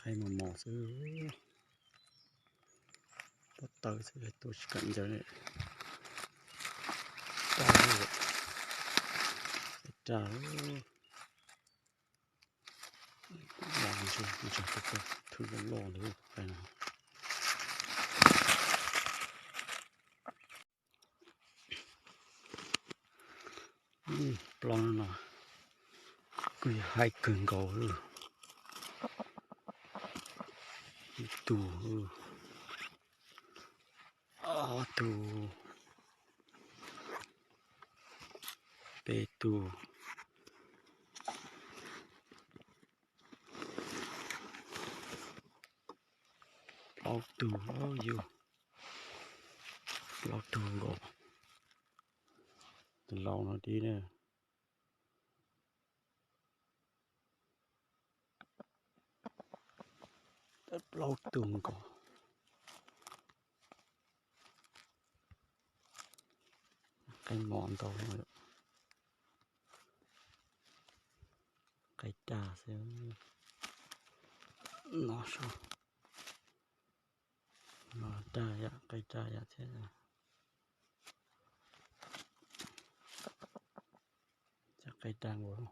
Qaib mos mos xwb, pob tawb xwb, tua tsis kam ncaws li. Raj, ntshai tus thwv loj loj ntawd qaib no. Plaub no kuj yog haib kawg nkaus. Ib tug, ob tug, peb tug, plaub tug, yus, plaub tug nkaus. Tus laus no dib na. Plaub tug nkaus. Qaib mos ntau, qaib raj xwb. No, no raj yam, qaib raj yam thiab. Cov qaib raj nkaus.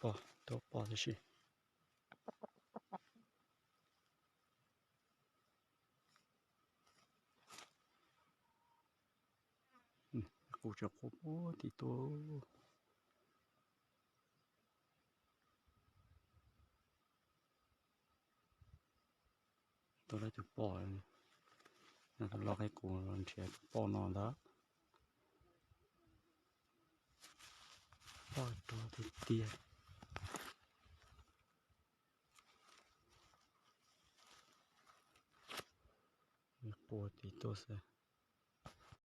Poj, tuaj poj tib si. Qus tseem qus puag tim tuaj. Tuaj laib tus poj, tus loj qaib qus nrhiav tus poj no ntag. Poj ruam tiag tiag. Qus tim tuaj xwb.